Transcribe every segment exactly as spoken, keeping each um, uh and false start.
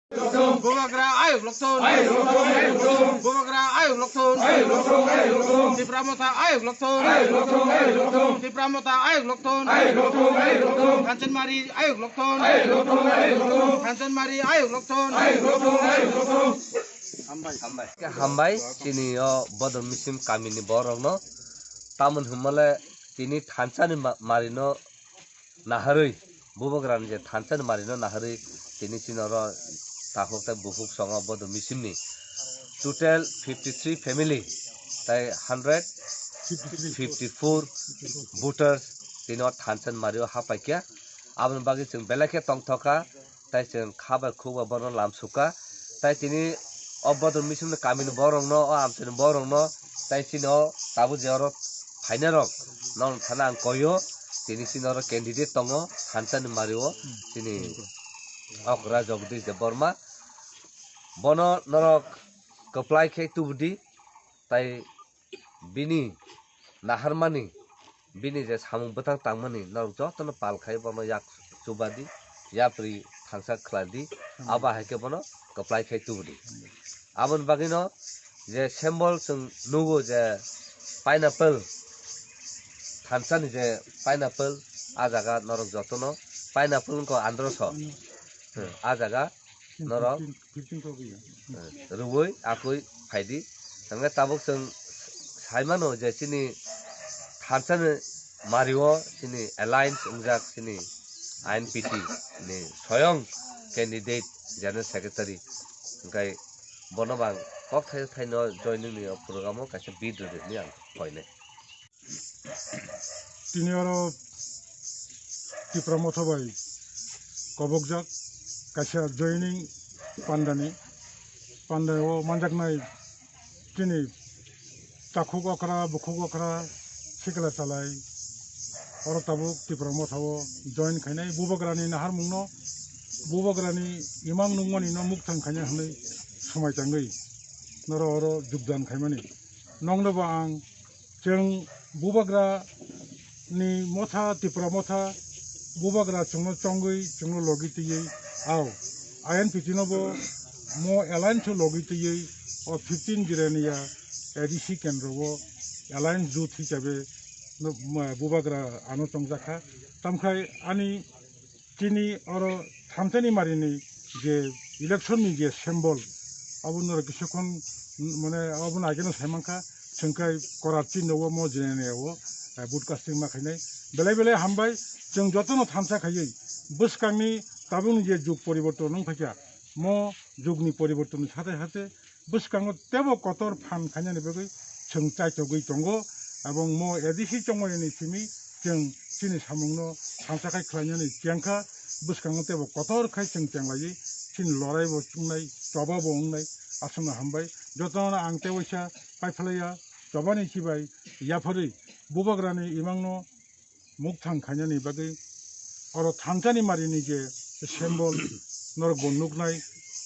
Bubagra ayuk lokthon. Bubagra ayuk lokthon. Tipra Motha ayuk lokthon. Tipra Motha ayuk lokthon. Thansenmari ayuk lokthon. Thansenmari ayuk lokthon. Hambai, hambai. Hambai, chini o bodol misim kamini borokno. Tamoni hwnmale tini thansa ni ma-, mari no naharwi, Bubagra ni je thansa ni mari no naharwi tini chini oro takhuk tei bukhuk songo bodol misim ni total fifty three family tei hundred fifty four voters tini o thansa ni mari o hapaikha. Aboni bagwi chwng belai khe tongthokha. Tai chwng kha bai khuk bai bono lam sukha. Tai tini o bodol misim ni kami ni borok no, o amchai ni borok no, tai chini o tabuk je oro phainai rok no thana ang koi o. Tini chini oro candidate tongo, thansa ni mari o chini okra Jagdish Debbarma. Bono norok kwplai khe tubudi, tai bini naharmani, bini je samung bwthang tangmani norok jotono pal khai bono yak chubadi, yapri thangsa khladi, abo hai khe bono kwplai khai tubudi. Aboni bagwino je symbol chwng nugo je pineapple, thansa ni je pineapple, a jaga norok jotono pineapple wngkha androso, hmm, a jaga norok, eh, rwui akui phaidi. Hwnkhe tabuk chwng saimano je chini thansa ni mari o chini alliance wngjak chini I N P T ni soyong candidate general secretary, hwnkhe bono bang kok thai thaino joining ni o program o kaisa bid rwdi hinwi ang koinai. Tini oro Tipra Motha bai kobokjak kaisa joining pandani, pandao manjaknai chini takhuk okra, bukhuk okra, sikla chalai, oro tabuk Tipra Motha o join khainai. Bubagrani naharmungno, Bubagrani imang nungmani no mukthang khainai hwnwi swmai tangwi noro oro jogdan khaimani. Nokno bo ang Chwng Bubagra ni Motha, Tipra Motha, Bubagra chwngno chongwi, chwngno logi twiwi, ao I N P T no bo mo alliance o logi twiwi, o fifteen Jirania A D C kendro o alliance jut hisabe no, ma, Bubagra ano chongjakha. Tamkhai ani Chini oro thansa ni mari ni je election ni je symbol, abo norok kisa khon, mane, abo no ageno sai mankha, chwng khe korar chini o mo jinani o, eh, vote casting ma khainai. Belai belai hambai, chwng jotono thansa khaiwi bwskang ni tabuk ni je jug poriborton wng phaikha, mo jug ni poriborton ni sate sate bwskango teibo kotor phan khainani bagwi chwng chaithogwi tongo, ebong mo A D C chongmani simi chwng chini samungno thansa khai khlainani chengkha, bwskango teibo kotor khai chwng chenglaiwi chini lorai bo wngnai, choba bo wngnai. Aswkno hambai, jotono ang tei waisa paiphlaiya, chobani chibai yapharwi Bubagrani imangno mukthang khainani bagwi oro thansa ni mari ni je symbol norok bo nuknai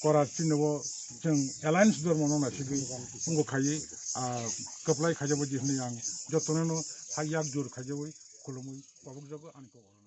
korar chini o chwng alliance dormo no naisingwi wngwi khaiwi, ah, kwplai khaijak bai di hwnwi ang jotono no hai yak jur khaijawi khulumwi tabukjago ani kok.